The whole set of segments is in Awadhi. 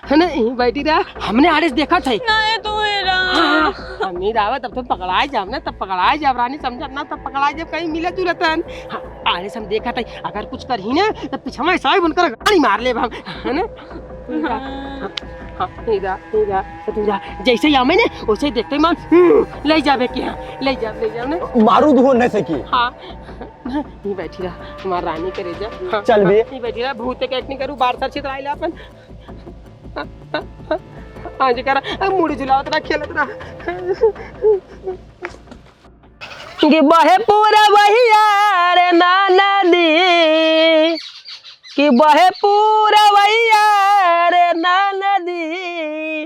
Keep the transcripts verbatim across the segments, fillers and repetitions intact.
है ना, यहीं बैठी रहा, हमने आड़े से देखा था। नहीं तो है रहा। हाँ, हाँ, हम नहीं रहा, तब तो पकड़ाए जाब ना, तब पकड़ाए जाब रानी, समझत ना, तब पकड़ाए जाब, कहीं मिले जुलतन। हाँ, आड़े से हम देखा था, अगर कुछ करही ना, तब पीछे में साहब उनकर गाड़ी मार लेब हम, है ना? हाँ। हाँ, हाँ, नहीं रहा, नहीं रहा, तो तू जा, जैसे ही आवे ना, वैसे ही देखते ही मान, हम्म, ले जाबे के यहाँ, ले जाब, ले जाब ना। बारूद हो नहीं सकी। हाँ, नहीं बैठी रहा, हमार रानी के रेजा। हाँ, चल बे। हाँ, नहीं बैठी रहा, भूत के acting करू, बार सर छितराई ला अपन। आज करा, अब मुड़ी झुलावत रहा, खेलत रहा। कि बहे पूरवैया रे ननदी, कि बहे पूरवैया रे ननदी,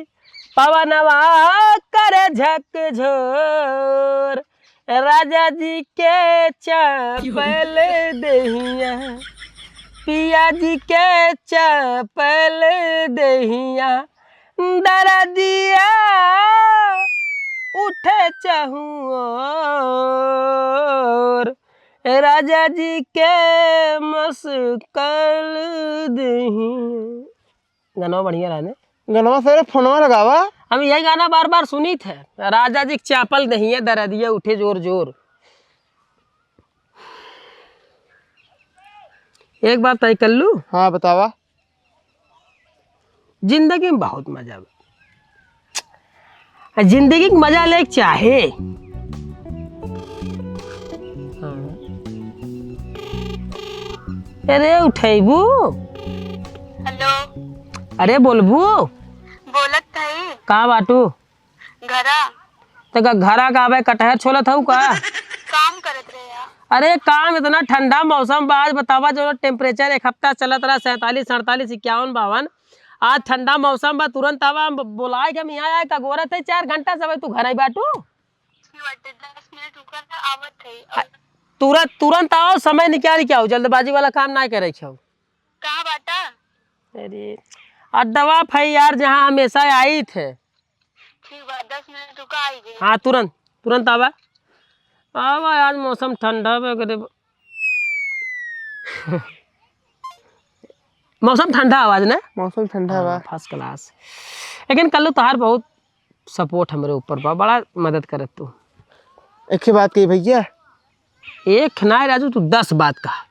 पवनवा करे झकझोर, राजा जी के चपल देहिया, पिया जी के चपल देहिया, दरदिया उठे चहुओर, राजा जी के मस्कल देहिया। गनवा बढ़िया रहा ने। गनवा से रे फोनवा लगावा। हम यही गाना बार बार सुनी थे, राजा जी के चापल दहिए दरदिया उठे जोर जोर। एक बात तय कर लू। हाँ, बतावा। जिंदगी में बहुत मजा बा। आ जिंदगी के मजा ले चाहे। हाँ। अरे उठैबू? हेलो। अरे बोलबू? बोलत हई। कहाँ बाटू? घरा। तो का घरा का बे कटहर छोलत हऊ का? काम करत रहे यार। अरे काम इतना ठंडा मौसम बा, आज बतावा जो temperature एक हफ्ता चलत रहा सैंतालीस, अड़तालीस, इक्यावन, बावन, आज ठंडा मौसम बा, तुरंत आवा, हम बोलाए के हम यहाँ आए का गोरत है, चार घंटा से भाई तू घर आई बाटू। ठीक बाटे, दस मिनट रुका था, आवत है। आ, तुरंत, तुरंत आओ, समय निकाल के आओ, जल्दबाजी वाला काम ना करे छो। कहाँ बाटा? अरे, अड्डवा फै यार, जहाँ हमेशा आई थे। ठीक बा, दस मिनट रुका, आई गई। हाँ, तुरंत, तुरंत आवा। आवा, आज मौसम ठंडा बा, करे ब-, मौसम ठंडा आवाज ने? मौसम ठंडा बा। हाँ, first class। लेकिन कल्लू तोहार बहुत support हमरे ऊपर बा, बड़ा मदद करत तू। एक ही बात कही भैया। एक ना राजू, तू दस बात कहा।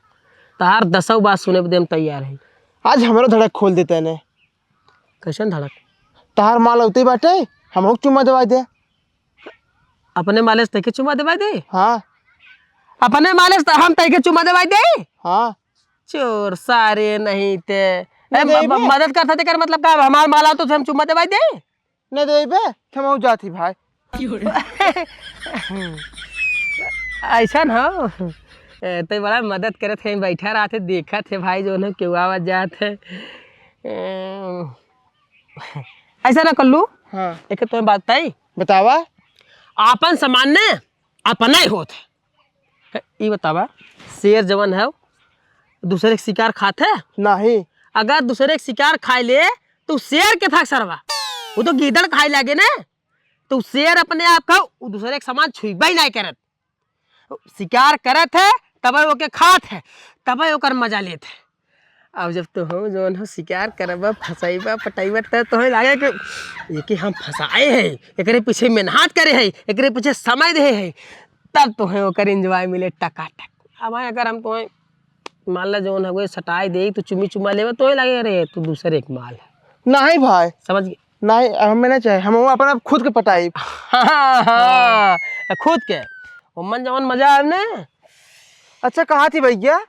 तोहार दसौ बात सुने बदे हम तैयार है। आज हमरो धड़क खोल देते ने। कैसन धड़क? तोहार माल उतई बाटे, हमहू के चुम्मा देवाई दे। अपने माले से तैके चुम्मा देवाई दे? हाँ। अपने माले से हम तैके चुम्मा देवाई दे? हाँ। चोर सारे नहीं ते। नहीं ए, देबे। म-, म-, मदद करता तेकर मतलब का? हमार माल आओ तो हम चुम्मा देवाई दे? नहीं देबे, तो हमहू जाती भाई। ऐसा ना हो। ए, तो बड़ा मदद करत है, बैठा रहत है, देखत है भाई, जो ना क्यों आवत जात है। ए, ऐसा ना कल्लू। हाँ। एक तो बात बताई। बतावा। आपन सामान ने अपना ही होत है। ई बतावा, शेर जवन है, दूसरे के शिकार खात है? नहीं। अगर दूसरे के शिकार खाए ले, तो शेर के था सरवा, वो तो गीदड़ खाए लागे ने, तो शेर अपने आप का, वो दूसरे के सामान छुईबे ही नहीं करत। शिकार करत है, तबे ओके खात है, तबे ओकर मजा लेत है। अब जब तो हो जौन हो शिकार करबा, फंसाइबा, पटाइबा, तब तो हो लागे कि ये कि हम फंसाए हैं, एकरे पीछे मेहनत करे हैं, एकरे पीछे समय दे हैं, तब तो है ओकर enjoy मिले टकाटक। अब भाई अगर हम तो मान ला जौन हवे सटाए दे तो चुम्मी चुम्मा लेवे तो लागे, "अरे तू दूसरे के माल है।" नहीं भाई। समझ गए? नहीं, हमें नहीं चाहे, हम वो अपना खुद के पटाई। हाँ, हाँ, खुद के। वो मन जवन मजा आवे ना। अच्छा, कहा थी भैया,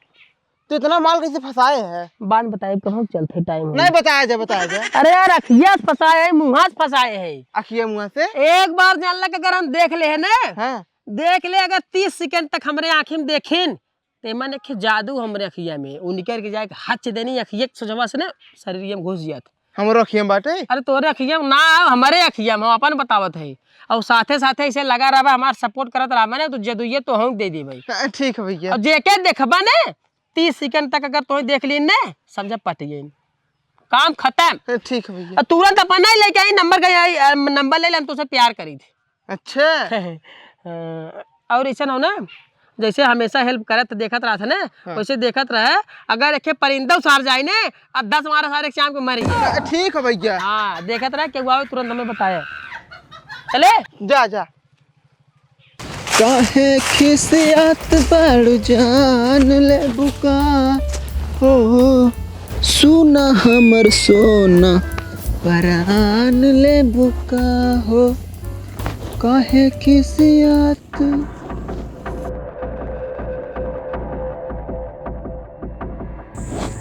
तू इतना माल कैसे फंसाए है? बाद में बताए, कहाँ चलते टाइम हो। नहीं, बताया जाए, बताया जाए। अरे यार, अखिया से फंसाए है, मुँहा से फंसाए है। अखिया मुँहा से? एक बार जान लग अगर हम देख ले है ना, हाँ। देख ले अगर तीस सेकंड तक हमरे आँखी में देखिन, ते मन एक जादू हमरे अखिया में, उ निकर के जाए के हच देनी अखिया के सोझवा से ना शरीर में घुस जात। हमरो अखिया में बाटे? अरे तोरे अखिया में ना, हमरे अखिया में, हम अपन बतावत है। और साथे साथे ऐसे लगा रहबा, हमार support करत रहबा ना, तो जदुइये तो हम दे देबे। हाँ, ठीक है भैया। और जेके देखबा ने, तीस सेकंड तक अगर तोहे देख लीन ने, समझ पट गई, काम खत्म। हाँ, ठीक है भैया। और तुरंत अपन नहीं लेके आई, नंबर का आई, अ, नंबर ले ले, हम तुझसे प्यार करी थे। अच्छा। हाँ, और ऐसा ना हो ना, जैसे हमेशा help करत देखत रहत है ना, हाँ। वैसे देखत रहे। अगर एक परिंदा उसार जाए ने, अब दस मारा सारे एक चाम के मरी। अ, ठीक है भैया। हाँ, देखत रहे, केहू आवे तुरंत हमें बताए। चले? जा, जा। काहे खिसियात बाड़ू जान लेबू का हो, सुना हमर सोना परान लेबू का हो, काहे खिसियात।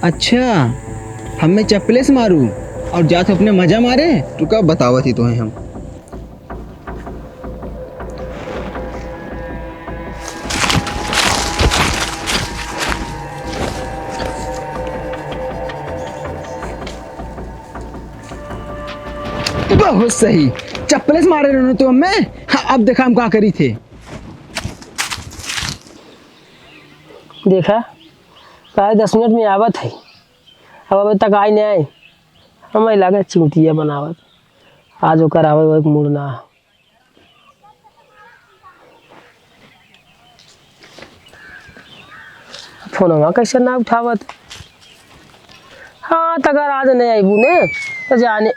अच्छा, हमें चप्पले से मारू और जात अपने मजा मारे? रुका, बतावत ही तो है हम। बहुत सही, चप्पले से मारे रहने तो हमें। हाँ, अब देखा हम का करी थे। देखा, काहे दस मिनट में आवत है, अब अबे तक आई नहीं आई। हमें लगे चिमटिया बनावत, आज ओकर आवे, वो एक मूड ना। फोनवा कैसे ना उठावत? हाँ, त अगर आज नहीं आईबू ने, तो जाने।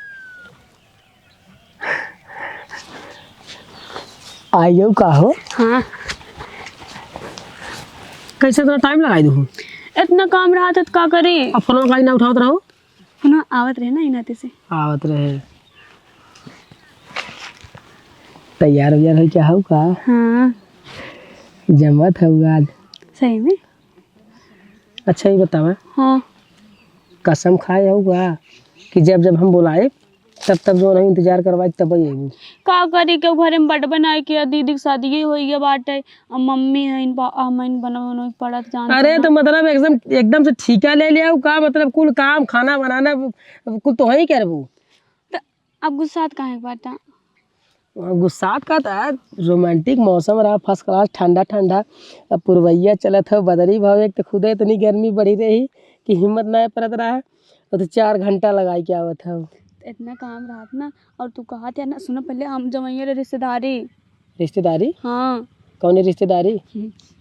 आइयो का हो? हाँ। कैसे इतना टाइम लगाई दू? इतना काम रहा था, तो का करी? अब फोनवा काहे ना उठावत रहो? फोनवा आवत रहे ना, ई नाते से। आवत रहे। तैयार वैयार होई क्या हऊ का? हाँ। जमत हऊ आज। सही में? अच्छा, ई बतावा। हाँ। कसम खाए हऊ का कि जब जब हम बोलाए, तब तब जो नहीं इंतजार करवाई, तब ही अइबू। का करी, केहू घरे में बटबे ना किया, दीदी के शादी होई गया बाटे, अब मम्मी है, इन पा-, हम इन बनवे उनवे के पड़त जानते अरे, ना। तो मतलब एकदम, एकदम से ठीका ले लिया हऊ का? मतलब कुल काम, खाना बनाना, कुल तोहई करबू। त अब गुस्सात काहे के बाटा? गुस्सात का त romantic मौसम रहा, first class, ठंडा ठंडा। अब पुरवैया चलत हौ, बदरी भाव, एक त खुदे इतनी गर्मी बढ़ी रही कि हिम्मत नाय परत रहा। वो तो चार घंटा लगाई के आवत हौ। इतना काम रहत ना, और तू कहत है ना, सुनो पहले, हम जवैया रे रिश्तेदारी। रिश्तेदारी? हाँ। कौने रिश्तेदारी?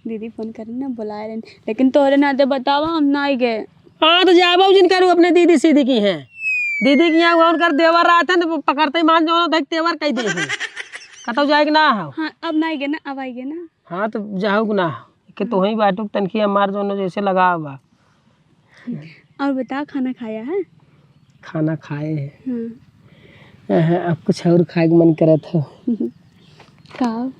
दीदी फोन करे ना, बुलाए रहे, लेकिन तोहरे नाते बतावा, हम ना आई गए। हाँ, तो जाबो जिन करू अपने दीदी सीधी की हैं। दीदी की यहाँ उनकर देवर रहत है, तो पकड़ते ही मान जाओ, देख तेवर कह दे हैं। कतौ जाए के ना हो। हाँ, अब ना आई गए ना, अब आई गए ना। हाँ, तो जाओ के ना, कि तोहई बाटू के तनखी हमार दोनों जैसे लगाव बा। और बता, खाना खाया है? खाना खाए है। हाँ। अहं, अब कुछ और खाए के मन करत हो। का?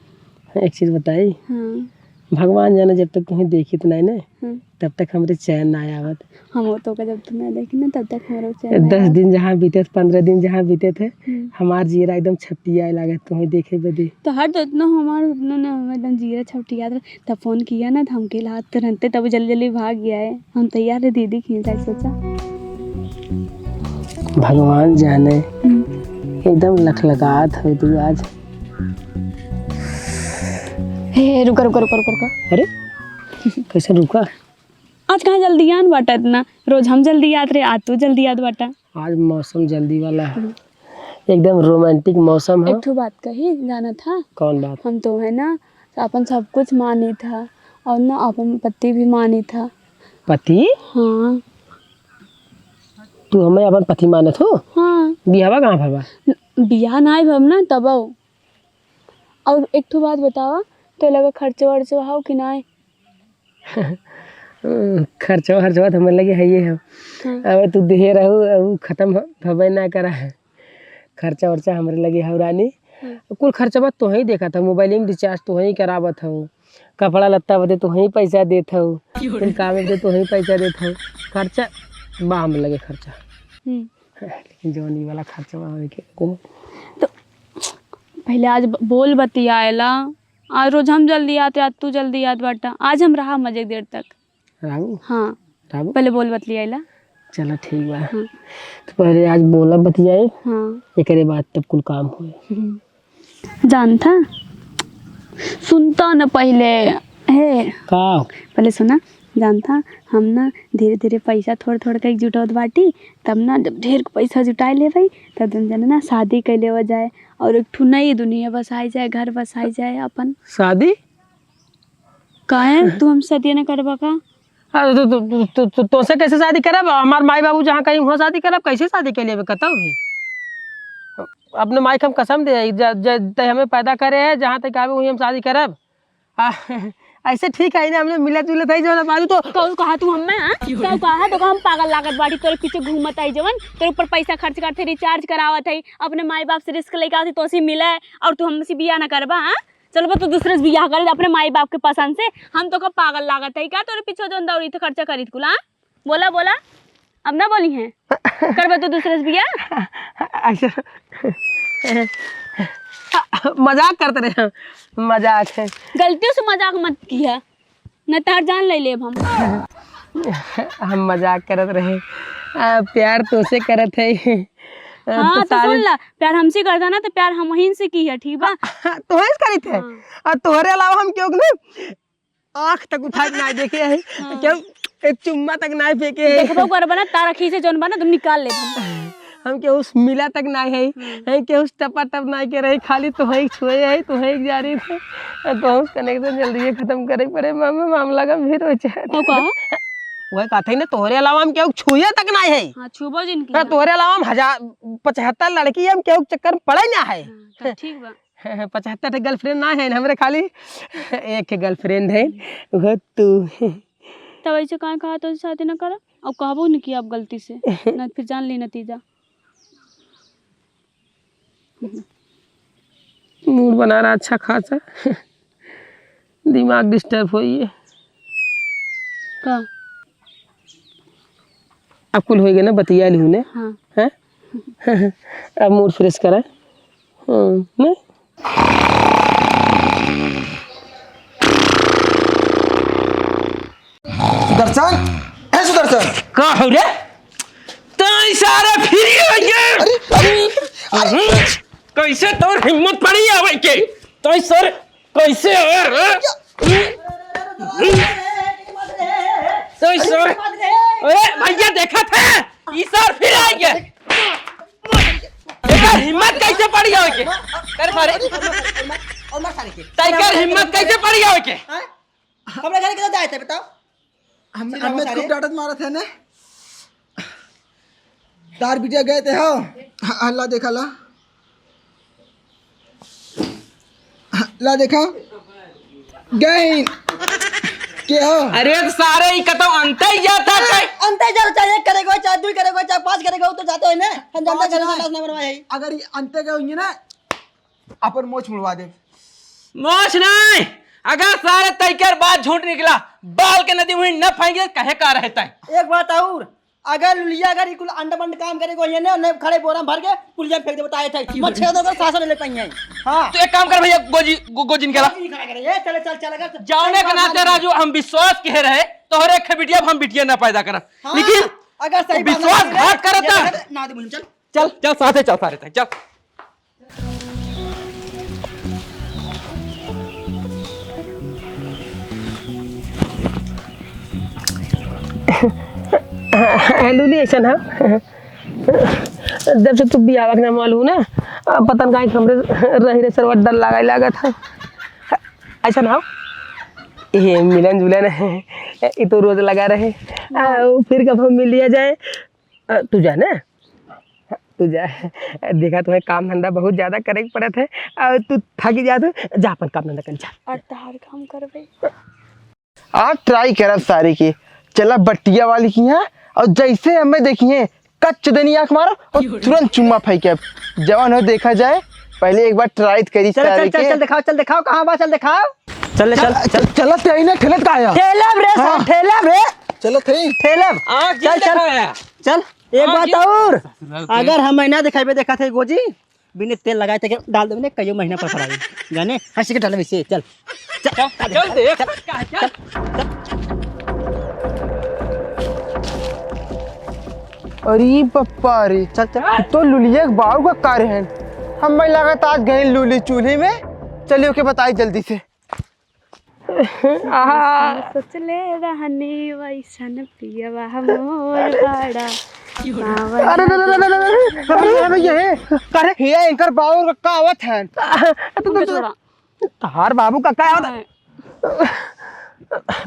एक चीज बताई? हाँ। भगवान जाने, जब तक तुम्हें देखित नहीं ना, हाँ। तब तक हमरे चैन ना आवत। हम तो का जब तुम्हें देखी ना, तब तक हमरो चैन ना दस आवत। दिन जहाँ बीते थे, पन्द्रह दिन जहाँ बीते थे, हम्म। हमार जियरा एकदम छपटियाए लागत तुम्हें देखे बदे। तो हर तो इतना हमार, इतना ना, हमें एकदम जियरा छपटियात रहे। तब फोन किया ना, तो हम के हाथ तुरंते तब जल्दी जल्दी भाग गया है। हम तैयार है दीदी के यहाँ जाए सोचा। भगवान जाने, हम्म। एकदम लखलखात हो तू आज। हे, रुका, रुका, रुका, रुका, रुका। अरे, कैसे रुका? आज कहाँ जल्दी आन बाटा इतना? रोज हम जल्दी आत रहे, आज तू जल्दी आत बाटा। आज मौसम जल्दी वाला है, हम्म। एकदम romantic मौसम है। एक ठो बात कही, जाना था? कौन बात? हम तो है ना, अपन सब कुछ मानी था, और ना अपन पति भी मानी था। पति? हाँ। तू हमें अपन पति मानत हो? हाँ। बियाहवा कहाँ भवा? न-, बियाह नाई भव ना, तब आओ। और एक ठो बात बतावा, तो लगा खर्चवा वर्चवा हो कि नाई? खर्चवा, खर्चवा तो हमरे लगे है ये हो। हाँ। अब तू देहे रहू, अब उ खत्म हो, भवे ना करा है। खर्चा वर्चा हमरे लगे हो रानी। हाँ। कुल खर्चवा तोहई देखत हो, मोबाइल में recharge तोहई करावत हो, कपड़ा लत्ता बदे तोहई पैसा देत हो, कुल काम बदे तोहई पैसा देत हो। खर्चा बा हमरे लगे खर्चा। हम्म। लेकिन जौन ई वाला खर्चवा होई के को तो पहले आज ब-, बोल बतियाएला। आज रोज हम जल्दी आते, आज तू जल्दी आत बाटा। आज हम रहा मजे देर तक। राहू? हाँ। राहू? पहले बोल बतियाएला। चलो ठीक बा। हाँ। तो पहले आज बोला बतियाए, हाँ। एकरे बाद तब कुल काम होए। हम्म। जानता? सुनता न पहले। हे। का? पहले सुना। जानता, हम ना धीरे-धीरे पैसा थोड़-थोड़ के जुटावत बाटी, तब ना जब ढेर पैसा जुटाए लेबै, तब दुन जने ना शादी कर लेवा जाए और एक ठो नई दुनिया बसाई जाए, घर बसाई जाए अपन। शादी? काहे? तू हमसे शादी न करबा का? अरे तो, तो, तो, तो, तो, तोसे कैसे शादी करब? हमार माई बाबू जहाँ कहीं वहाँ शादी करब, कैसे शादी के लिए कतौ भी? अपने माई के हम कसम दे, ज-, ज-, तै हमें पैदा करे है, जहाँ तक आवे वहीं हम शादी करब। आ, ऐसे ठीक है ना, हमने मिलत जुलत है जो ना बाजू तो। कहू कहा तू हमें, हाँ? कहू कहा तो हम पागल लागत बाटी, तोरे पीछे घूमत आई जवन, तोरे ऊपर पैसा खर्च करते, रिचार्ज करावत है, अपने माई बाप से रिस्क लेके आती, तोसे मिले और तू हमसे बियाह ना करबा, हाँ? चलबा तू दूसरे से बियाह करे, अपने माई बाप के पसंद से। हम तो का पागल लागत है का, तोरे पीछे जौन दौड़ी थे खर्चा करी कुल, हाँ? बोला, बोला, अब ना बोली हैं। करबा तू दूसरे से बियाह? ऐसे मजाक करत रहे हम, मजाक है। गलतियों से मजाक मत किया, न तार जान ले लेब हम। हम मजाक करत रहे। आ, प्यार तोसे करत है। आ, हाँ, तो तो सारे सुन ला, प्यार हमसे करता ना, तो प्यार हम वहीं से की है, ठीक बा? हाँ, तोहे से करी थे। हाँ। और तोहरे अलावा हम क्यों ना आँख तक उठा के ना देखे है, हाँ। क्यों एक चुम्मा तक ना फेंके है। देखबो करबा ना, तारा खीसे जौन बा ना, तुम निकाल ले हम। हम केहू से मिला तक ना है, हम्म। हैं, केहू से टपा टप ना के रही, खाली तोहे छुए है, तोहे जारी थे। तोहू से कनेक्शन जल्दी ये खत्म करे पड़े, मामा, मामला गंभीर हो जाए। तो का? वह कहते हैं ना, तोहरे अलावा हम केहू छुए तक ना है। हाँ, छुबो जिनकी ना, है। तोहरे अलावा हम हजार, पचहत्तर लड़की हम केहू चक्कर में पड़े ना है। हाँ, तो ठीक बा। पचहत्तर ठे गर्लफ्रेंड ना है हमरे, खाली एक ठे गर्लफ्रेंड है, वो तू। तब ऐसे काहे कहा तो शादी ना करा? अब कहबो नहीं किया अब गलती से, ना फिर जान ली नतीजा। मूड बना रहा अच्छा खासा, दिमाग डिस्टर्ब होई है। का? अब कुल होई गए ना, बतिया लिहू ने। हाँ। हैं? अब मूड फ्रेश करा। हाँ, नहीं? सुदर्शन, ए सुदर्शन। का हो रे? तई सारे फिर आ गए। अरे, अरे, अरे। कैसे तोर हिम्मत पड़ी आवे के? तई सर कैसे हो रे? तो इस समय, अरे भैया, देखा था, ई सर फिर आ गया। एकर हिम्मत कैसे पड़ी हो के? कर सारे। और मार, और मार सारे के। तैकर हिम्मत कैसे पड़ी हो के? हाँ? हमरा घरे के तो जाए थे, बताओ। हम, हमने खूब डांटत मारत है ना। तार बिटिया गए थे हो। ह-, हल्ला देखा ला। ह-, ला देखा। गए। के हो? अरे तो सारे ई कतो अंते ही जाता है। अंते ही जाता, चाहे एक करेगो, चाहे दुई करेगो, चाहे पाँच करेगो, तो जाते हैं ना। हम जानते हैं, पाँच ना। दस नंबर में है। अगर ये अंते गए होंगे ना, अपन मोछ मुड़वा दे। मोछ नहीं, अगर सारे तैकर बात झूठ निकला, बाल के नदी हुई न फेंक दे, कहे का रहता है। एक बात और, अगर लुलिया अगर ई कुल अंड बंड काम करे को ये ने, ने खड़े बोरा में भर के पुलिया में फेंक दे, बताए थे। मत छेद होकर सांस ले पाई है। हाँ। तो एक काम कर भैया, गोजी, गो-, गोजी निकाला। गोजी निकाला करे। ए, चले, चल, चल, अगर जाने के नाते राजू, हम विश्वास के रहे, तोहरे एक बिटिया, हम बिटिया ना पैदा करब। हाँ, लेकिन अगर सही बात विश्वासघात करता। ना दे मुझे, चल। चल, चल, साथे चल, सारे तक, चल। हेलो, नी ऐसा ना। जब से तू बियाह के नाम वालू ना, पता न काहे हमरे रही रे सरवा डर लागे लागत है। ऐसा ना हो, ये मिलन जुलन है, ये तो रोज लगा रहे। आ, फिर कब हम मिल लिया जाए? अ, तू जा ना, तू जा। देखा, तुम्हें काम धंधा बहुत ज्यादा करे के पड़त है और तू थक जात हो। जा, अपन काम धंधा कर, जा। और तहार काम करबे। आज ट्राई करब सारे के। चला बटिया वाली की यहाँ, और जैसे हमें देखी है, कच देनी आँख मारो और तुरंत चुम्मा फेंके। अब जवान हो, देखा जाए, पहले एक बार ट्राई करी चल, सारे चल, चल, के। चल, दिखाओ, चल, दिखाओ, कहाँ बा, चल, दिखाओ। चल, चल, चल, चल। चल, चल, तेरी ना ठेलत का आया? ठेलब रे, हाँ। ठेलब रे। चलत है। ठेलब। आज चल, चल। दिखाया। चल, एक बात और, अगर हम महीना दिखाई पे देखा थे गोजी, बिना तेल लगाए थे डाल देबे ने, कईयो महीना पर पड़ाई। जाने, हंसी के डालबे से, चल। चल, चल, चल दे, चल, चल, चल। अरे पप्पा रे, चल, चल। तो लुलिया के बाऊ का कार है। हम मैं लागत आज गए लूली चूल्हे में। चलिए, ओके, बताई जल्दी से। आहा। सोचले रहनी वैसन पियवा मोर बड़ा। अरे, अरे, अरे, ये, अरे, हे, एंकर बाबू का का आवत है? तू, तू, तू, तोहार बाबू का का आवत है?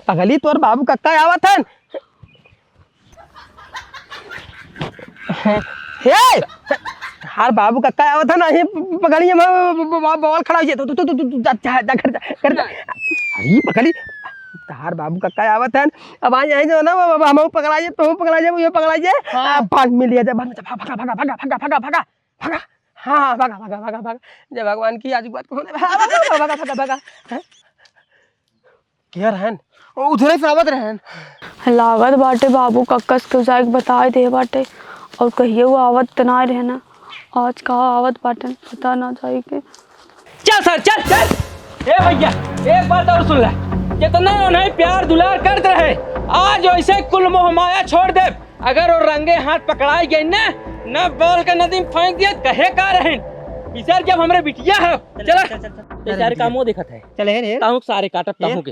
पगली, तोर बाबू कक्का आवत हन। हे, तोहार बाबू कक्का आवत हन, अही पगली हम ब-, ब-, ब-, बवाल खड़ा होइ जाए। तू, तू, तू, तू, तू, जा, जा, जा, घर जा, घर जा। अरे पगली, तोहार बाबू कक्का आवत हन, अब आई, आई जो ना, अब, अब हमहू पगला जाए, तोहू पगला जाए, उहू पगला जाए। हाँ। आ, पाँच मिल लिया जाए, बाद में जा, भागा, भागा। हाँ, हाँ, भागा, भागा, भागा, भागा। जय भगवान की आज बात को होने, भागा, भागा, भागा, भागा, भागा। हैं? केहर हन? ओ, उधरे से आवत रहन। लागत बाटे बाबू कक्कस के जाइके बताइ दे बाटे, अउर कहियो आवत त नाइ रहन, आज कहाँ आवत बाटे, पता ना जाइके। चल सर, चल, चल। ए भइया, एक बात अउर सुन ले, जितना उन्हें प्यार दुलार करत रहे, आज वइसे कुल मोह माया छोड़ दे। अगर वो रंगे हाथ पकड़ाइ गइन न, न बोल के नदी में फेंक दिया, कहे का रहन? ई सर जब हमरे बिटिया है, चल, चला। चल, चल, चल। ये सारे कामो देखत है। चल, हेर, हेर। ताहू के सारे काटब, हेर। ताहू के।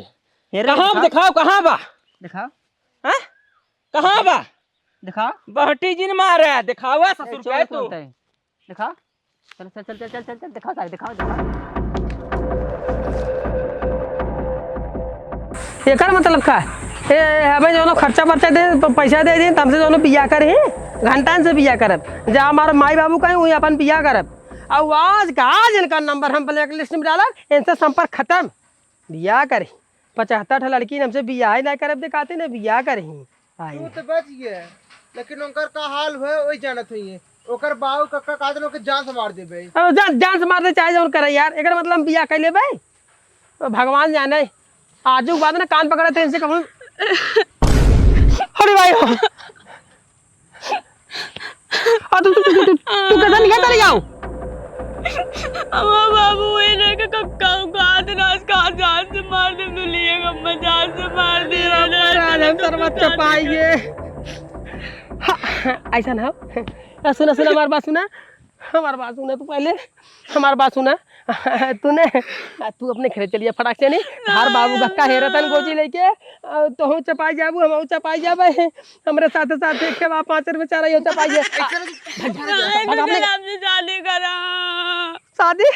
हेर, कहाँ दिखाओ। दिखाओ, कहाँ बा? दिखाओ। हाँ? कहाँ बा? दिखाओ। बहटी जिन मारे, दिखावा ए, ससुर चोर के तू। सुनते हैं। दिखाओ। चल, चल, चल, दिखाओ सारे, दिखाओ, दिखाओ। एकर मतलब का? ए, ए, हमें जौनो खर्चा बर्चा दे, प-, पैसा दे दी, तब से जौनो बियाह करे ही, घंटन से बियाह करब। जा हमार माई बाबू कहीं, वहीं अपन बियाह करब। अउ आज का आज इनका नंबर हम blacklist में डालब, इनसे संपर्क खतम। बियाह करे, पचहत्तर ठो लड़की हमसे बियाह ही ना करब, दिखाते ने बियाह करही। आई तू ना। तो बच गया, लेकिन ओकर का हाल हुए, वही जानत हुई है। ओकर बाऊ कक्का कहत रहे, ओके जान से मार देबे। अब जान, जान से मार दे, चाहे जौन करे यार, एकर मतलब हम बियाह कर लेबे। तो भगवान जाने, आजू के बाद ना कान पकड़े थे इनसे कहूँ। अरे भाई हो। आ, तू, तू, तू, तू, तू, तू कैसे निकल चले जाओ? हमार बाबू वही रह के कक्का उका हाथ रास का जान से मार दे, दुनिया का मैं जान से मार दे, तेरा वही रह के राजन कक्का शर्मा उका हाथ चपाइए। हाँ, हाँ, ऐसा ना हो। आ, सुना, सुना, हमार बात सुना। हमार बात सुना तू पहले। हमार बात सुना। तूने, आ, तू अपने घरे चलिया फटाक से नहीं। हमार बाबू कक्का हेरतन गोजी लेके, आ, तोहू चपाई जाबू, हमहू चपाई जाबे। हमरे साथे साथे एक के बा, पाँच रुपये चार, यो चपाई जाए। आ, भाग, भाग, भाग, भाग, भाग, भाग, भाग, हमसे शादी करा। शादी?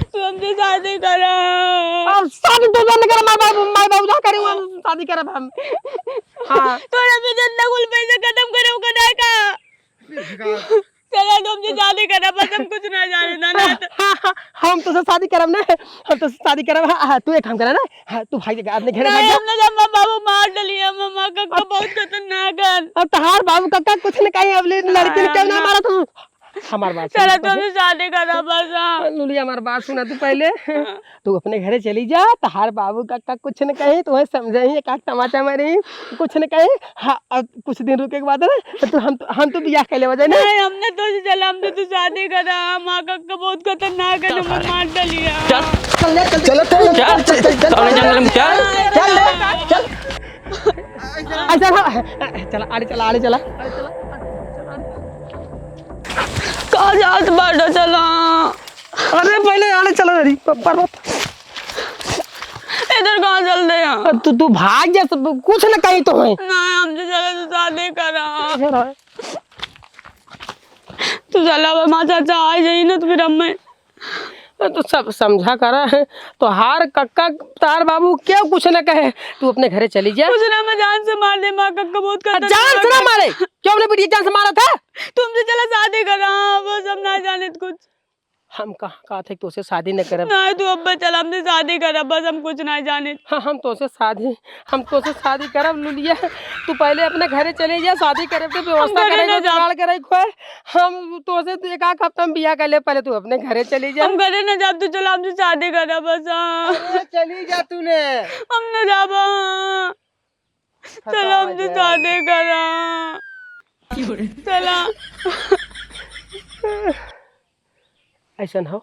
तू हमसे शादी करा। अब शादी तो जन कर, माई बाबू, माई बाबू जा करे, वो शादी करब हम। हाँ। तोरा भी जितना कुल पैसा खत्म करे, वो कटाए का? चला, तुमसे शादी करा, बस हम कुछ ना जाने ना, ना तो। हाँ, हाँ, हम तोसे शादी करब ना, हम तोसे शादी करब। हाँ, हाँ, तू एक काम करा ना, हाँ, तू भाई अपने घरे भाग नहीं, जा। हम ना जाब, बाबू मार डलिया, मामा का, का बहुत खतरनाक है। अब तहार बाबू कक्का कुछ न कहीं, अब ले लड़की ने क्यों ना मारा तू? हमार बात सुन चला, तू पहले। तुमसे शादी करा बस, हाँ। लुलिया, हमार बात सुना तू पहले। हाँ। तू अपने घरे चली जा, तहार बाबू कक्का कुछ न कहीं, तुम्हें समझे ही, एक आध तमाचा मारे ही, कुछ न कहीं। हाँ, अब कुछ दिन रुके के बाद ना, तो तू हम, हम तो बियाह कर लेवा जाए ना। नहीं, हमने तो चला, हमसे तू शादी करा, माँ कक्का बहुत खतरनाक है, चल, हमें मार डलिया। चल। चल, ले, चल, चल, चल, चल, चल, चल, चल, चल, चल, चल, चल। चल, ले, चल। ऐसा ना, चला, आड़े चला, आड़े चला। कहाँ जात बाटा, चला। अरे पहले आड़े चला रे, प-, पर्वत। इधर कहाँ चल दे यहाँ? तू, तू भाग जा, सब कुछ न कहीं तो है। ना, हमसे चला, तू शादी करा। इधर आ। तू चला, अब हमार चाचा आ जाई ना, तो फिर हमें तो सब समझा करा है, तोहार कक्का, तोहार बाबू क्यों कुछ न कहे, तू अपने घरे चली जा। कुछ ना, मैं जान से मार दे, माँ कक्का बहुत खतरनाक जान से ना है। मारे, क्यों अपने बिटिया जान से मारा था? तुमसे चला शादी करा, बस हम ना जाने कुछ। हम कहाँ कहा थे कि तोसे शादी न करब? नहीं, तू अब चल, हमसे शादी करब, बस हम कुछ नहीं जाने। हाँ, हम तोसे शादी हम तोसे शादी करब लुलिया, तू पहले अपने घरे चली जा, शादी करे के व्यवस्था करे, जुगाड़ करे खोए। हम तोसे तो एक आध हफ्ता में बियाह कर ले, पहले तू अपने घरे चली जा। हम घरे न जाब, तू चला हमसे शादी करा बस, हाँ। अरे चली जा तूने। हम न जाबा। चला हमसे शादी करा। चला। ऐसन हो,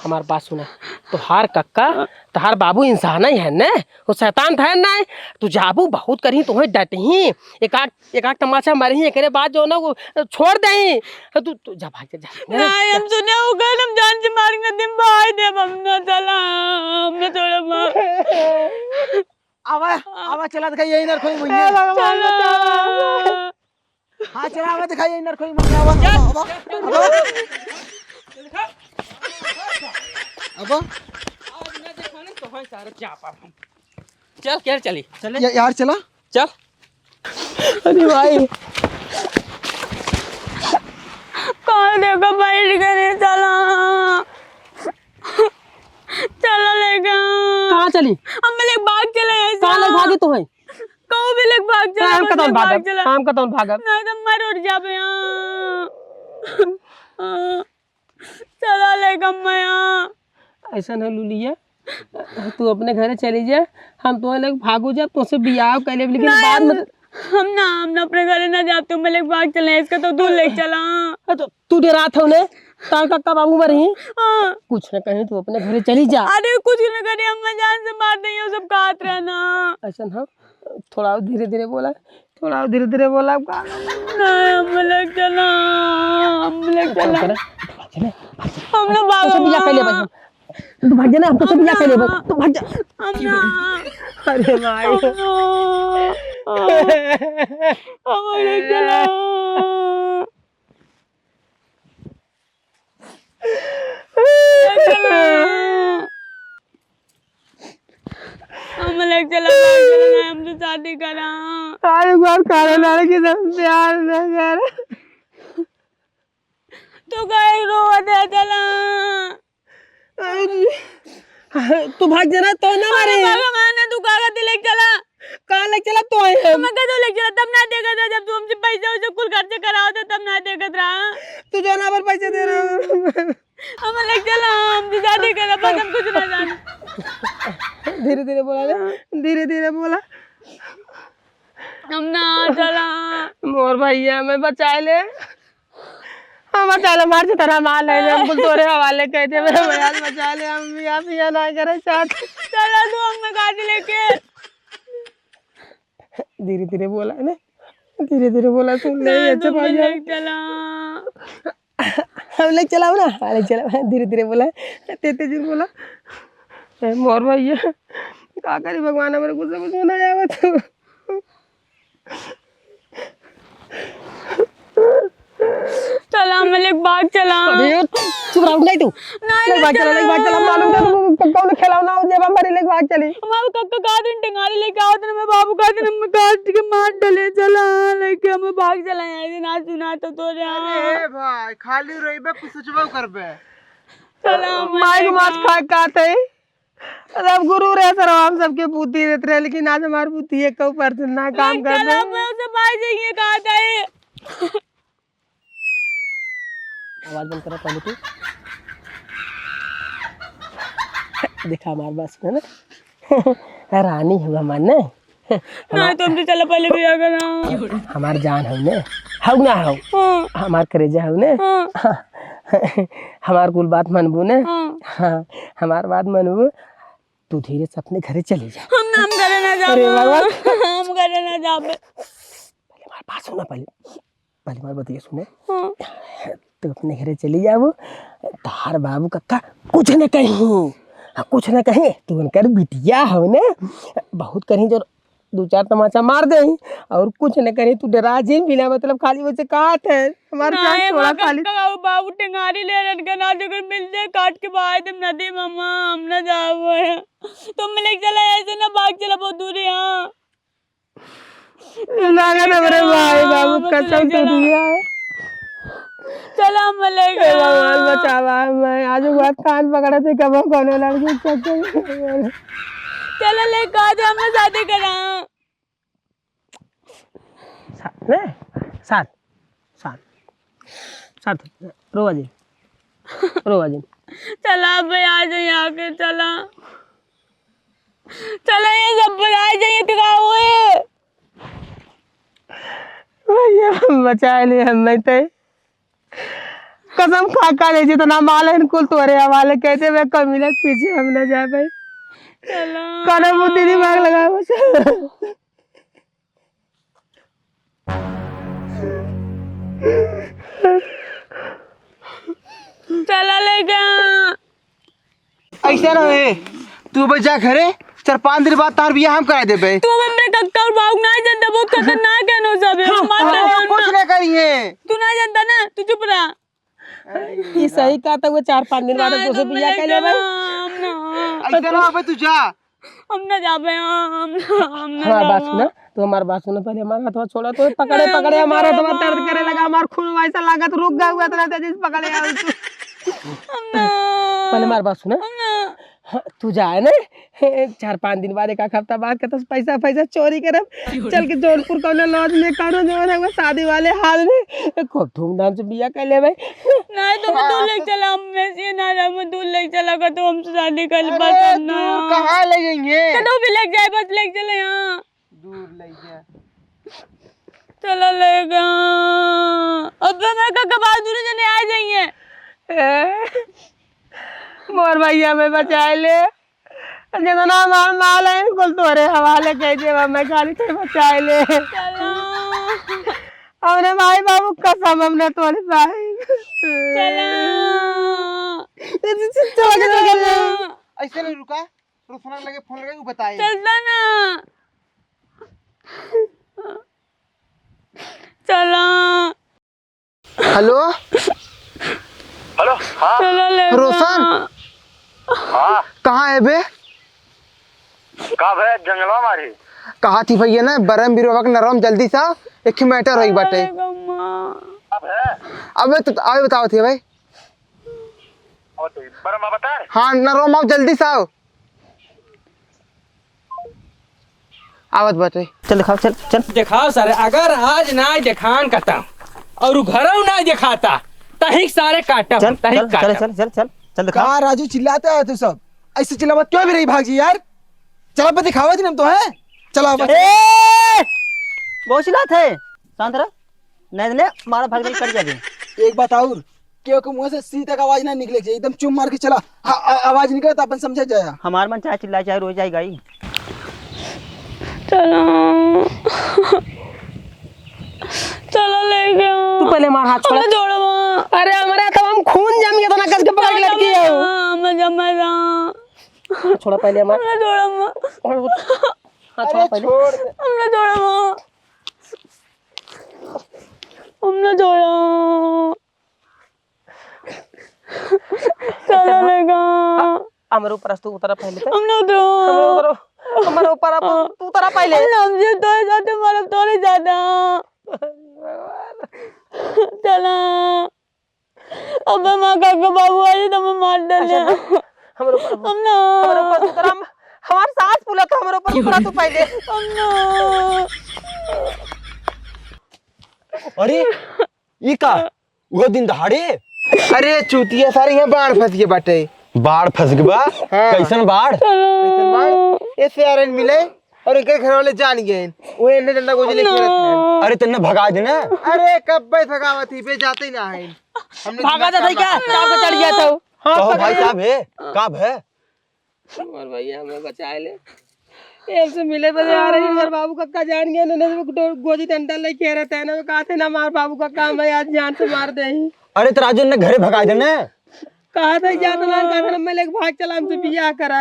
हमार बात सुना, तोहार कक्का, तोहार बाबू इंसान ही है ने, वो शैतान था ने, तू जाबू बहुत करी, तुम्हें डटही, एक आध, एक आध तमाचा मारही, एकरे बाद जो ना वो छोड़ देही, तू, तू जा भाग जा, जा। नहीं, हम सुने हो गए, हम जान से मारेंगे, दिन भाई देव हम ना चला, हम ना छोड़ब। आवा, आवा, चला दिखा, यही नरक होई, वही। हे भगवान, चला। बचावा। हाँ, चला, आवा, दिखा, यही नरक होई, वही। आवा, चल, आवा, आवा, चल, चल, आवा। चल, चल। अब? आज ना देखा ना, तो है सारे जा पार हम। चल, केर चली। चले? या-, यार, चला। चल। अरे भाई। कहाँ देखा बैठ गए, चला। चला लेके। कहाँ चली? हम लेके भाग चला ऐसे। कहाँ लेके भागी तू है? कहूँ भी लेके भाग चला, हम बस कतौन लेके भाग भागब? चला। हम कतौन भागब? नहीं तो मर उठ जाबे यहाँ। चला लेके अम्मा यहाँ। ऐसा ना लुलिया, तू अपने घरे चली जा, हम तोहे लेके भागो जाब, तोसे बियाह कर लेब, लेकिन नहीं, बाद में हम ना, हम ना अपने घरे ना जाब, तुम लेके भाग चले, इसका तो दूर लेके चला। अरे तो तू डेरात हो ने, तार कक्का बाबू मरी। हाँ। कुछ ना कहीं, तू अपने घरे चली जा। अरे कुछ ना करे, अम्मा जान से मार देंगे, वो सब कहत रहना। ऐसा ना, थोड़ा धीरे धीरे बोला, थोड़ा धीरे धीरे बोला, का? नहीं, हम लेके चला, हम लेके चला। चले, चले। हम ना तोसे बियाह कर लेबे। तू भाग जा ना, हम तोसे बियाह कर लेबे। तू भाग जा। हम ना। अरे भाई। हम ना। हम लेके चला। हम लोग चला, भाग चला, ना हमसे शादी करा। अरे बार काले लड़की से प्यार न कर। तू काहे रोवत है, चला। अरे, तू भाग जा ना, तो ना अरे मारे। भगवान ने तू कागज दिले चला। कहाँ ले चला तो है हम? हम कदो ले चला, तब ना देखत रहा, जब तू हमसे पैसा वैसा कुल खर्चे कराओ थे, तब ना देखत रहा। तू जो ना पर पैसे दे रहा। हम ले चला, हम तो शादी कर, बस हम कुछ ना जाने। धीरे धीरे बोला ना, धीरे धीरे बोला। हम ना चला। मोर भैया, मैं बचाए ले। हम बचाए ले, मार से तरह मार ले, हम कुल तोरे हवाले कह दे, मेरा भैया बचाए ले, हम भी आप यहाँ ना करे साथ। चला तू हमें गाड़ी लेके। धीरे धीरे बोला है ना, धीरे धीरे बोला, सुन ले, नहीं, अच्छा तुम भाई। लेके चला। हम लेके चलाओ ना, हाँ, लेके चलाओ, धीरे धीरे बोला, तेज तेज बोला। ए, मोर भैया, का करी भगवान, हमारे गुस्सा कुछ ना आवे तो। चला, हमें लेके भाग चला। अरे, चुप रहो, नहीं तू। नहीं, लेके भाग चला, लेके भाग चला, मालूम ना तू कौन खिलौना हो, जेब हमारे लेके भाग चली। हमारे कक्का का दिन टंगारी लेके आओ, तो मैं बाबू का दिन हमें काट के मार डाले। चला, लेके हमें भाग चला, यहाँ से ना सुना तो, तो जा। अरे भाई, खाली रहिबे, कुछ सोचबो करबे। चला, हमें माई को लेके मात खा, खाते। अरे अब गुरु रहे सर, हम सबके बुद्धि देत रहे, लेकिन आज हमार बुद्धि एक ऊपर से ना काम कर चला, रहे। मैं उसे भाई जाइए, कहा जाए। आवाज बंद करा पहले तू। देखा हमार बात सुना ना। रानी हो हमार ने। नहीं, तुम तो चलो पहले भी अगर हाँ। हमार जान हो ने। हो ना हो। हाँ। हमार करेजा हो ने। हाँ। हमार कुल बात मनबू ने। हाँ। हाँ, हमार बात मनबू। तू धीरे से अपने घरे चली जा। हम ना, हम घरे ना जाबे। अरे बाबा। हम घरे ना जाबे। पहले हमार बात सुना पहले। पहले हमार बतिया सुने। हाँ। तू अपने घरे चली जाबू। तहार बाबू कक्का कुछ न कहीं। हाँ, कुछ न कहीं। तू उनकर बिटिया हो ने। बहुत कहीं जो दो चार तमाचा मार देही और कुछ न करी, तू डेरा जिन बिना मतलब खाली वैसे कहत है, हमार जान नहीं, छोड़ा हमार खाली। कक्का का बाबू टेंगारी ले रन के ना, जो कोई मिल जाए काट के बहाय देम नदी में, अम्मा, हम ना जाबो है। तुम लेके चला, ऐसे ना भाग चला, बहुत दूर है यहाँ। लागत हमरे भाई बाबू हम तो कसम लेके से चला। दिया है। चला, हम लेके ए भगवान, चला। बचावा, मैं आज बात कान पकड़ा थे, कब कोनो लड़की चक्कर। चला, लेके आ जा, हमने शादी करा। साथ, ने? साथ, साथ, साथ, रोवा जी, रोवा जी। चला बे, आ जाइए आके, चला। चला, ये सब बे, आ जाइए, तो का हुए? भैया, हम बचा ले, हम नहीं थे। कसम खा खा ले, जितना माल है, कुल तोरे हवाले, कहते हुए कमीना के पीछे हम ना जा पाए। चला। कौनो बुद्धि दिमाग लगा, बस। चला लेके। ऐसा रहे, तू बस जा घरे, चार पाँच दिन बाद तार बियाह हम करा देबे। तू अब हमरे कक्का और बाबू ना जानता, बहुत खतरनाक है नो सब, हम मार हाँ, देबे कुछ उनका। ना करिए। तू ना जानता ना, तू चुप रहा। ई सही कहता हुआ, चार पाँच दिन बाद नहीं, तुमसे तुम बियाह लेके कर लेबे। जाना, हम ना। ऐसा ना अबे, तू जा, हम ना जाबे, हाँ, हम ना, हम ना हमार बात जाबे। सुना, तू हमार बात सुना, पहले हमार हथवा छोड़ा, तो पकड़े, नहीं, पकड़े, हम हमार हथवा जाबे। दर्द करे लगा, हमार खून वैसा लागत रुक गया हुआ, इतना तेजी से पकड़े आवे तू। हम ना। पहले हमार बात सुना। हम ना। हाँ, तू जाए ना, चार पाँच दिन बाद, एक आध हफ्ता बाद कहता पैसा, पैसा चोरी करब, चल के जौनपुर कौनो लॉज में कौनो जौन है वो शादी वाले हाल में खूब धूमधाम से बिया कर लेबे। नहीं, तुम हाँ। दूर लेके चला, हम में से ना रहा, मैं दूर लेके चला का तो हमसे शादी कर अरे, बस ना। दूर कहाँ ले जाएंगे? तो तू भी लेके जाए, बस लेके चले यहाँ। दूर ले जा। चला लेगा। अब तो मैं का कबाल दूर जने आ जाइए। ए, मोर भैया में बचाए ले। जितना हमार माल है, कुल तोरे हवाले कह दे, मैं खाली ते बचाए ले। चला। हमने माई बाबू कसम, हमने तोरे भाई। चला। चला, चला, चला। ऐसे नहीं रुका, रोशना लगे फोन लगे, वो बताए। चलता ना। चला। हेलो। हेलो, हाँ। चलो ले रोशन। हाँ। कहाँ है बे? का भे, जंगलवा मारी। कहा थी भैया ना, बरम बिरवा के नरम जल्दी सा, एक मैटर होई बाटे। अरे गम्मा। का भे? अबे तो, अबे बताओ थी भाई। और तो बरम बता। हाँ, नरम आओ, जल्दी सा आओ। आवत बाटे। चल दिखाओ, चल, चल। दिखाओ सारे, अगर आज ना दिखान करता और उ घरों ना दिखाता, तहिक सारे काटा, चल, तहिक चल, काटा। चल, चल, चल, चल, चल दिखाओ। का राजू चिल्लाते है तू सब? ऐसे चिल्लावत क्यों भी रही भाग जी यार? चला बे दिखावा दिन हम तो हैं। चला बे। ए! बहुत चिल्लात है। शांत रह। नहीं, नहीं, मारा भाग दे, कट जाबे। एक बात और, केहू के मुंह से सी तक आवाज ना निकले के चाहिए, एकदम चुप मार के चला। हाँ, आ-, आवाज निकले तो अपन समझे जाया। हमार मन चाहे चिल्लाए, चाहे रोए जाए गाई। चलो। चलो ले गया। तू पहले मार हाथ छोड़ा। हमने जोड़वा। अरे हमारे हाथ हम खून जम गया था ना, कस के पकड़ के लटकी है। हाँ, मैं जम, मैं जम। छोड़ा पहले हमार। हमने जोड़वा। और वो, हाँ, छोड़ा अरे पहले। छोड़ दे। हमने जोड़वा। हमने जोड़ा। चलो लेगा। हमरे ऊपर से तू उतरा पहले तो। हमने उतरा। हमरे ऊपर, हमरे ऊपर अब तू उतरा पहले। हमने हमसे तोरे जाते मारब तोरे जाता। चला। अबे माँ काका बाबू आ जाए तो हमें मार डाले। अच्छा, हमरे ऊपर, हम ना। हमरे ऊपर तू उतरा, हम, हमार सांस फूला तो हमरे ऊपर उतरा तू पहले। हम ना। अरे, ई का? उहो दिन दहाड़े? अरे चूतिया सारे, यहाँ बाढ़ फंस गए बाटे। बाढ़ फंस गए बा? हाँ। कैसन बाढ़? कैसन बाढ़? ये सारे मिले और इनके घर वाले जान गए। वो इन्हें डंडा गोजी लेके रहते हैं। अरे तन्ने भगा देना। अरे कब भाई भगावत ही बे, जाते ही ना है। हमने भागा दिमाग जाता है काम क्या? ना चाव के चढ़ गया था। हाँ, कहो भाई साहब है, कब है? हमार भैया हमें बचाए ले। ये हमसे मिले बदे आ रही, हमार बाबू कक्का जान गए, उन्होंने वो डो-, गोजी डंडा लेके रहता है ना, वो कहा थे ना, हमार बाबू कक्का हमें आज जान से मार दे ही। अरे तो राजू ने घरे भगा देना। कहा था, जाता ना, कहा था ना, मैं लेके भाग चला, हमसे बियाह करा।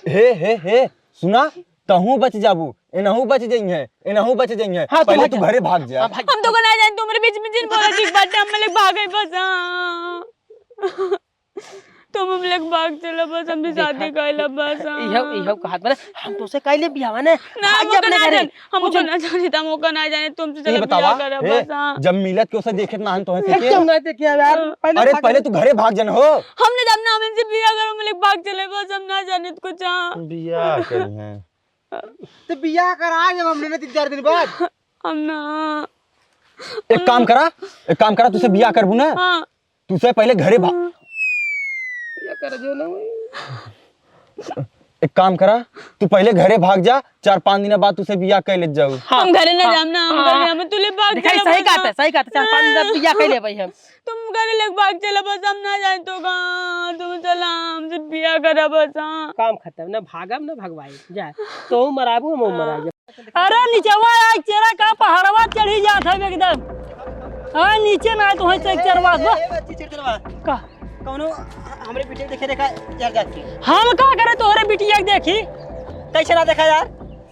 हे, हे, हे, सुना, तहूँ बच जाबू, एनहू बच जइहे, एनहू बच जइहे। हाँ, तो पहले भाग तू जा। घरे भाग जा। हाँ, भाग। हम तो को ना जाने, तू मेरे बीच में जिन बोला, ठीक बात है, हम लेके भाग गए बस, हाँ। तुम हम लोग भाग चला बस, हमसे देखा, शादी कइला बस, हाँ। इहो, इहो कहत बा ना, हम तोसे कइले बियाह ने, ना, भाग जा अपने घरे। हमको ना जाने, हमको ना जाने, तुमसे चला बियाह करा बस, हाँ। जब मिलत के उसे देखत ना हन तोहे से एकदम ना देखे यार, हाँ। पहले अरे, भाग पहले जा। तू घरे भाग जन हो। हमने जब ना हमसे बियाह करो, हम लोग भाग चले बस, हम ना जाने कुछ, हाँ। बियाह करी हैं। तो बियाह करा जब हमने ना तीन चार दिन बाद। हम ना। एक काम करा, एक काम करा, तुसे बियाह करबू ना? हाँ। तुसे पहले घरे भा-, हाँ। या कर जो ना होई। एक काम करा, तू पहले घरे भाग जा, चार पाँच दिन बाद तुसे बियाह कर ले जाऊ। हाँ, हम घरे ना हाँ, जाम ना, हम हाँ, घरे हाँ। हम तुले भाग देखा, चला सही बस। कहते, सही कहते, चार पाँच दिन बाद बियाह कर ले भाई हम। तुम घरे लेके भाग चला बस, हम ना जाए तो कहाँ, तुम चला, हमसे बियाह करा बस, हाँ। काम खत्म, ना भागम ना भगवाई, जा, तो मराबू हम मराबू। अरे निचवा आ चेरा का पहाड़वा चढ़ी जात है एकदम। हाँ, नीचे ना तो है चेरवा बा। ए, ए, बच्ची चेरवा। का? कौनो हमरे बिटिया देखे देखा यार जात के। हम का करे तोहरे बिटिया के देखी? कैसे ना देखा यार?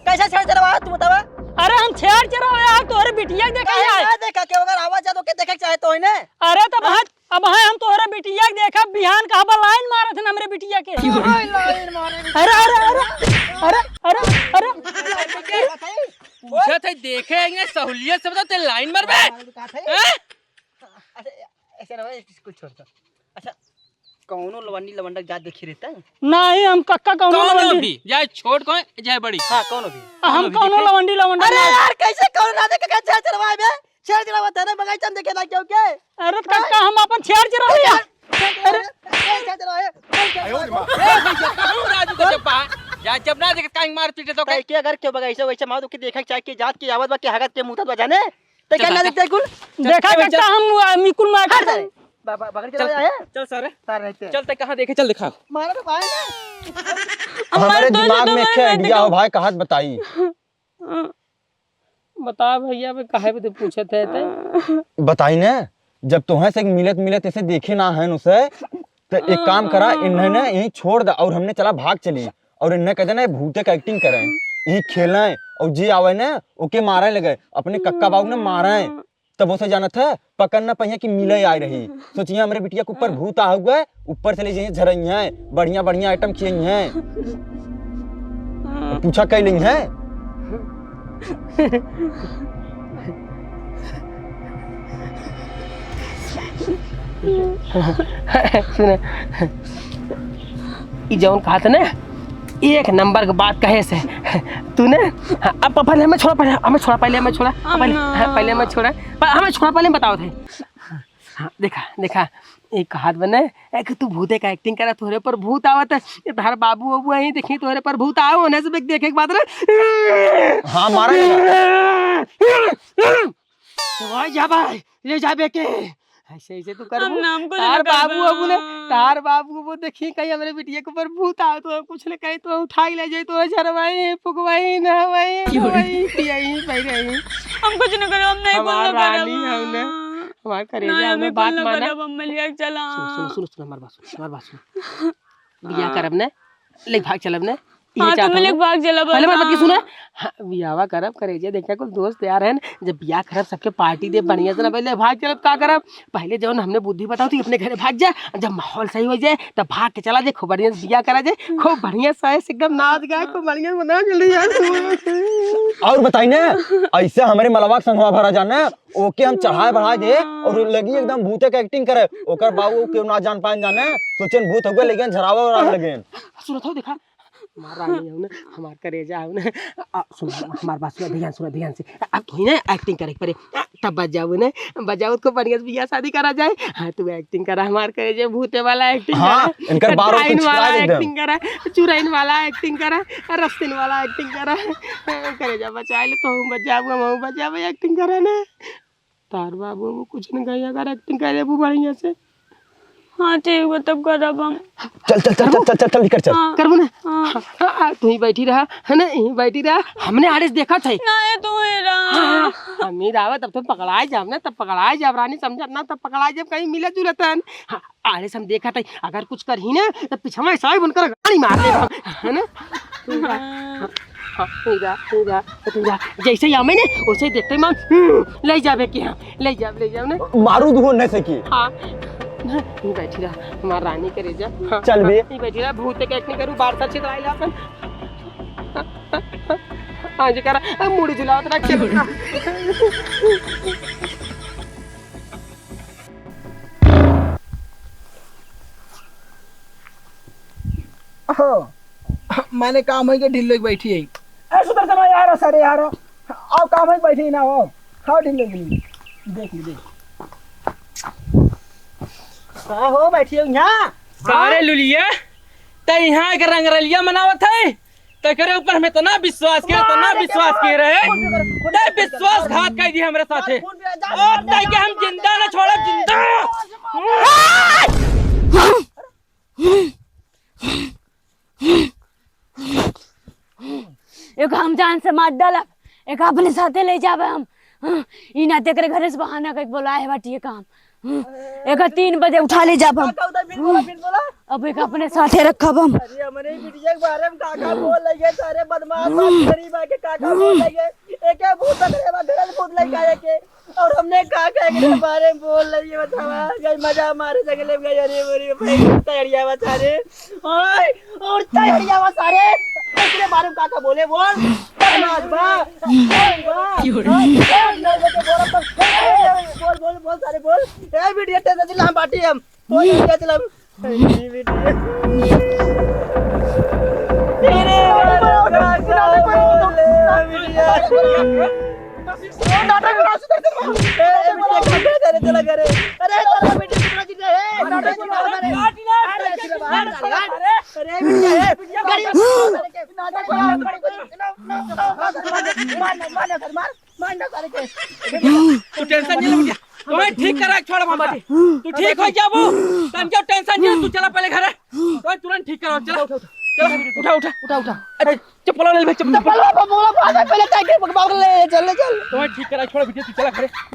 कैसे छेर चेरवा तू बतावा? अरे हम छेर चेरवा यार तोहरे बिटिया के देखा काहे यार। ना देखा के अगर आवाज जात ओके देखे के चाहे तो है ने? अरे तो हाँ? भाई अब है हम तोहरे बिटिया के देखब, बिहान कहबा लाइन मारत हन हमरे बिटिया के। हाय लाइन मारे। अरे, अरे, अरे। अरे, अरे, अरे। पूछत है, देखे है कि नहीं, सहूलियत से बता, ते लाइन मारबे? हैं? अच्छा, ऐसे ना भाई, कुछ छोड़ दो। अच्छा, कौनो लवंडी लवंडा जात देखी रहता है? नहीं, हम कक्का कौनो कौनो लवंडी भी, चाहे छोट कौन, चाहे बड़ी। हाँ, कौनो भी। हम कौनो भी कौनो देखे? लवंडी लवंडा अरे ना। यार, कैसे कौनो ना देखे, कैसे चढ़ चढ़वाए बे? छेड़ चढ़ावा था ना, बगीचा में देखे ना क्यों के? अरे हाँ? कक्का, हम अपन छेड़ चढ़ावे हैं। अरे, छेड़ चढ़ावा है, छेड़ चढ़ावा है। ए भैया, कहूँ राजू का चप्पा, जा चपना देखे काहे मार पीटे तो तै के अगर क्यों बगीचा वगीचा मार तो के देखा चाहे के जात के आवत बा के हगत के मुतत बा जाने? तै चल, क्या ना चल, देखते कुल? चल, देखा चल, कक्का, चल। हम, आ, मिकुल मार हट के सारे। बा-, बा-, बगल चला चल, जाए। चल सारे। सारे रहते हैं। चल, तै कहाँ देखे, चल दिखा। मारा तो भाई ना। हमारे दिमाग में एक idea हो भाई, कहात बताई। हाँ। बता भैया, बे काहे बदे पूछत है ते? बताई ना, जब तोहे से मिलत मिलत ऐसे देखे ना है उसे, तो एक काम करा, इन्हें ना यहीं छोड़ दा और हमने चला भाग चली। और इन्हें कह देना, ये भूते का acting करें, यहीं खेलें और जे आवे ना, ओके मारे लगे, अपने कक्का बाबू ने मारें। तब उसे जानत है, पकड़ ना पहिया कि मिले आए रही। सोचिए हमरे बिटिया के ऊपर भूत आ हुआ है, ऊपर से ले जाइए झरइया है, बढ़िया बढ़िया item खियाई है। पूछा कई लेई है। सुने, ई जौन कहत ना, एक नंबर के बात कहे से। तू ने, हाँ, अब पहले हमें छोड़ा, पहले हमें छोड़ा, पहले हमें छोड़ा, पहले, हाँ, पहले हमें छोड़ा, पर हमें छोड़ा, पहले बताओ थे। हाँ, देखा, देखा, एक कहात बने, एक तू भूते का acting करा, तोहरे पर भूत आवत है, ये तोहर बाबू वाबू आई, देखी तोहरे पर भूत आओ, होने से देखे के बाद रे। हाँ, मारा। तो भाई जा भाई, ले जा बेके। ऐसे, ऐसे तू करबू? हम नाम को तार लेकर बाबू करबा। अबू ने, तार बाबू अबू देखी कहीं हमरे बिटिया के ऊपर भूत आवे तो कुछ न कहे तो उठाई ले जाए तो झरवाई, फुकवाई, नहवाई, क्यों रे? धोवाई, पियाई, पहिराई। हम कुछ न करब, हम नहीं कुछ हमार न रानी करब। हम ना, हमार करेजा, नहीं, हम हमें बात कुछ न माना। करब, हम लेके चला। सुन, सुन, सुन, सुन, हमार बात सुन, हमार बात सुन। बियाह हाँ। करब ने, ले भाग चलब ने। इहे हाँ, चाहत तुम हूँ। ले भाग चलब पहले हमार बात के ना। सुना। हाँ, बियाहवा करब, करेजा, देखा कुल दोस्त यार हैं, जब बियाह करब सबके party दे बढ़िया से ना, पहले भाग चलब, का करब? पहले जौन हमने बुद्धि बताओ थी, अपने घरे भाग जा, जब माहौल सही हो जाए, तब भाग के चला जाए, खूब बढ़िया से बियाह करा जाए, खूब बढ़िया से एकदम नाच गाए, खूब बढ़िया से मनाओ, जल्दी यार। और बताई ना, ऐसे हमरे मलवा के संगवा भरा जाना, ओके हम चढ़ाए बढ़ाए दे और लगी एकदम भूते के acting करे। ओकर बाबू केहू ना जान पाए जाने, सोचेन भूत हो गए, लेकिन झरावा उड़ावे लगेन। सुनत हो, देखा, हमार रानी हो ना, हमार करेजा हो ना। आ, सुन, हमार बात सुना, ध्यान सुना, ध्यान से। अब तू ही ना acting करे के पड़े, आ, तब बजाओ ना, बजाओ को बढ़िया से बियाह शादी करा जाए। हाँ, तू acting करा, हमार करेजा, भूते वाला acting हाँ, करा, इनकर बारह को डाइन वाला छिपा दे एकदम। Acting करा, चुरैन वाला acting करा, रस्तिन वाला acting करा। करेजा बचाए ले, तू बजाओ, हम बजाओ, acting करा ना। तार बाबू, वो कुछ न कही, अगर acting कर लेबू बढ़िया से। हाँ, ठीक बा, तब करब हम। चल, चल, चल, चल, चल, चल, चल, निकल, चल। हाँ। करबू ना? हाँ। हाँ, हाँ, हाँ, तू ही बैठी रहा, है ना? यहीं बैठी रहा। हमने आड़े से देखा था। ना, ये तू ही रहा। हाँ, हाँ, हम ही रहा, तब तो पकड़ाए जाब ना, तब पकड़ाए जाब, रानी समझत ना, तब पकड़ाए जाब, कहीं मिले जुले तन। हाँ, आड़े से हम देखा था, अगर कुछ करही ना, तो पीछे में साहब उनकर गाड़ी मार दे, है ना? हाँ। हाँ, तू जा, तू जा, तू जा। जैसे ही आवे ने, वैसे ही देखते ही मन, हम्म, ले जाबे के हाँ, ले जाब, ले जाब ने। मारू दुहो न सकी। हाँ। ना, तू बैठी रहा, हमार रानी करेजा। हाँ, चल बे। हाँ, तू बैठी रहा, भूत के acting करू, बारसा छितराई ला अपन। हाँ, जी करा, अब मुड़ी झुलावत रहा, खेल रहा। ओहो, माने काम होई के ढिल्लो के बैठी है। ए, सुदर्शन यार, सारे यार, आओ काम होई के बैठी ना हो, खाओ ढिल्लो के लिए। देख ले, देख। का हो, बैठी हो यहाँ? सारे लुलिया, ते यहाँ के रंगरलिया मनावत है? तेकरे ऊपर हम इतना विश्वास किए, इतना विश्वास किए रहे, ते विश्वासघात कर दिए हमरे साथे। और ते के हम जिंदा न छोड़ब, जिंदा। एक हम जान से मार डालब, एक अपने साथे ले जाबे हम। हाँ, ई ना तेकरे घरे से बहाना कइके बोलाए बाटी, एक हम। हम्म, एका तीन बजे उठा ले जाब हम। का, का, उधर फिर बोला, फिर बोला। अब एका अपने साथे रखब हम। अरे, हमरे बिटिया के बारे में का, का बोल रही है, सारे बदमाश, हम्म। बात गरीब आके का, का बोल रही है। एके भूत पकड़े बा, घर भूत लइका है के। और हमने का, का एकरे बारे में बोल रही है, बतावा। गई मजा मारे जंगले में गई, अरे, अरे, भाई, उड़ता हड़िया बा सारे। ओए, उड़ता हड़िया बा सारे। एकरे बारे में का का बोले बोल। बदमाश बा, बा। क्यों रे? हाँ, बोल, बोल, बोल, बोल, सारे बोल। ए, बिटिया, टेंशन जिला हम बाटी हम। कोई नहीं चला। नाटक बना सुधर दे। ए, ए, बिटिया, चला घरे। अरे, चला बेटी, चला जी, ए, नाटक बना, अरे। अरे, बिटिया, ए, नाटक बना, मार, मार, मार, मार। मार ना सारे के। तू टेंशन नहीं ले बिटिया। तुम्हें ठीक करा छोड़ मामा जी। तू ठीक हो जाबो। तुम क्यों टेंशन नहीं, तू चला पहले घरे। तुम्हें तुरंत ठीक करा, चला। उठा, उठा, उठा, उठा। अरे, चप्पल ले ले, चप्पल। चप्पल, बाबा, बोला, बाबा, पहले टाइगर बकबक ले, चल, ले, चल। तुम्हें ठीक करा छोड़ बिटिया, तू चला घरे।